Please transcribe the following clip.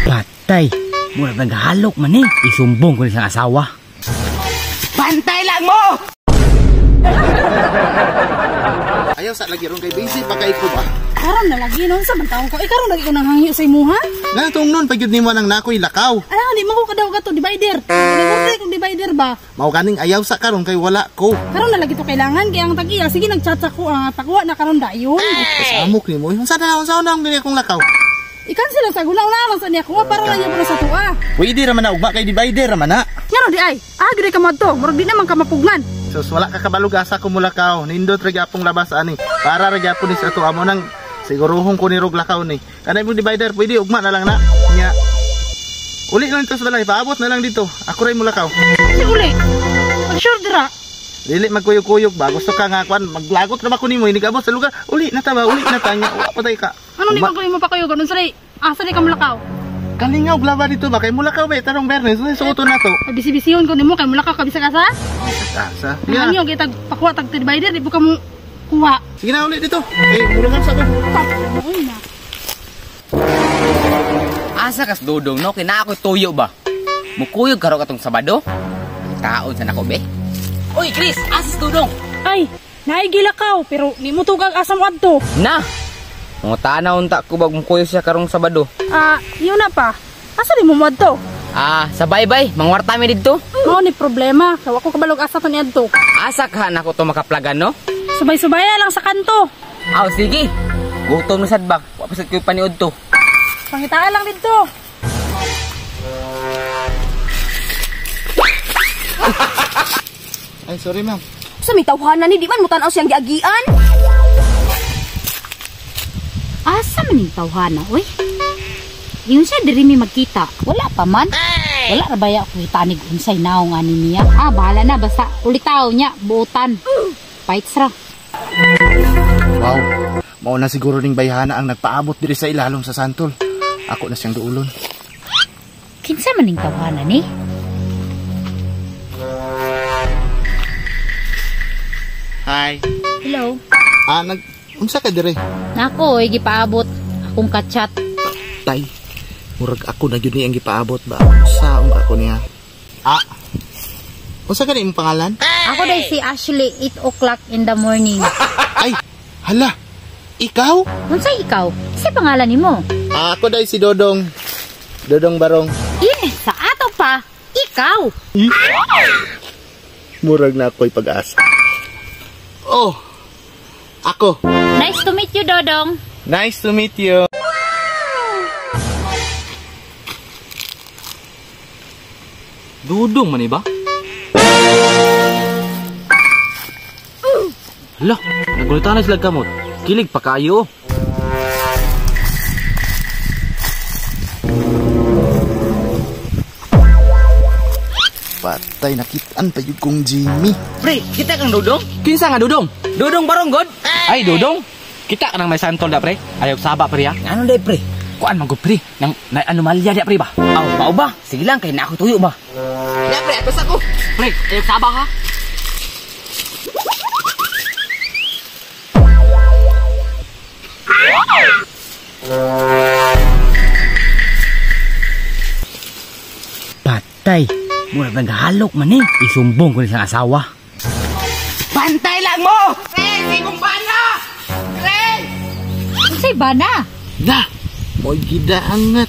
Patay. Murag naghalok man eh. Isumbong ko ni sa asawa. Pantay lang mo! Ayaw sa lagi ron kay busy pa kay ko ba? Karon na lagi nun sa man taon ko. Eh karon lagi ko nang hangyo sa imuha. Nga tong nun pagyud nimo nang nakoy lakaw. Ala di man ko kadaw kato divider. Nag-order kong divider ba? Mao ganing ayaw sa karon kay wala ko. Karon na lagi to kailangan kay ang tag-iya sige nagchat ko ang pakuha na karon dayon. Pasamok nimo. Unsa na unsa na ang gani akong lakaw? I-cancel lang sa guna-una lang sa niya kuha para lang niya sa tuwa. Pwede ra man na ugma kay divider ra man na. Ngano di ay? Ah gid ka modto, murag di naman ka mapugnan. Sus, wala ka kabalog asa ko mulakaw. Nindot ra gyapong labas ani. Para ra gyapon ni sa ato amo nang siguruhon ko ni rog lakaw ni. Kanay mong divider pwede ugma na lang na. Nya. Uli lang dito sa balay, paabot na lang dito. Ako ray mulakaw. Si uli. Pag sure dira. Dili magkuyog-kuyog ba? Gusto ka nga kwan, maglagot ra ba ko nimo inigabot sa lugar. Uli na ta ba? Uli na ta nya. Wa patay ka. Ano ni magkuyo mo pa kayo ganun sa asa di ka mulakaw? Kalingaw glaba dito ba kay mulakaw ba tarong Bernes, suoto na to. Ay bisi-bisihon ko nimo kay mulakaw ka bisag asa? Asa. Yeah. Hangyo kitag pakuha tag divider di po ka mo kuha. Sige na uli dito. Eh mulakaw sa ko. Uy na. Asa kas Dodong no kay naa koy tuyo ba? Mukuyog karo katong Sabado. Taon sa nako be. Oy Chris, asa si Dodong? Ay, naigilakaw pero nimo tugag asa mo adto. Na. Mangutana unta ko bag mukuyog siya karong Sabado. Ah, yun na pa. Asa di mo moadto? Ah, sa baybay, mangwarta mi didto. Mao ni problema, kay wa ko kabalog asa to niadto. Asa ka nako to makaplagan no? Subay-subaya lang sa kanto. Aw, sige. Gutom na sad ba? Wa pa sad koy paniud to. Pangitaan lang didto. Ay, sorry ma'am. Sa may tawhanan ni di man mo tan-aw siyang giagian. Asa man ning tawhana, oy? Yun siya diri mi magkita. Wala pa man. Wala ra baya ko itanig unsay naong ani niya. Ah, bahala na basta ulitaw niya buotan. Fights ra. Wow. Mao na siguro ning bayhana ang nagpaabot diri sa ilalom sa santol. Ako na siyang duulon. Kinsa man ning tawhana ni? Hi. Hello. Ah, nag unsa ka diri? Nako, oy gipaabot akong kachat. Tay. Murag ako na gyud ni ang gipaabot ba. Unsa ako niya? Ah. Unsa ka imong pangalan? Ako day si Ashley, 8 o'clock in the morning. Ay, hala. Ikaw? Unsa ikaw? Sa pangalan nimo? Ah, ako day si Dodong. Dodong Barong. Eh, sa ato pa. Ikaw. Eh? Murag na ako'y pag-asa. Oh. Ako. Nice to meet you, Dodong. Nice to meet you. Dudong man ba? Hala, nagulitan na sila kamot. Kilig pa kayo. Patay, nakitaan pa yung kong Jimmy. Pre, kita kang Dodong? Kinsa nga Dodong? Dodong Barong god? Ay, Dodong. Kita ka nang may santol da, pre. Ayaw saba, pre, ha? Ano day, pre? Kuan man gud, pre. Nang na anomalya dia, pre ba? Aw, mao ba? Sige lang kay na ako tuyo ba. Ya, pre, atos ako. Pre, ayaw saba ha. Patay. Murag naghalok man eh. Isumbong ko ni sa asawa. Pantay lang mo! Pre, sigong bana! Pre! Unsay bana? Na! Mo'y gidaangat.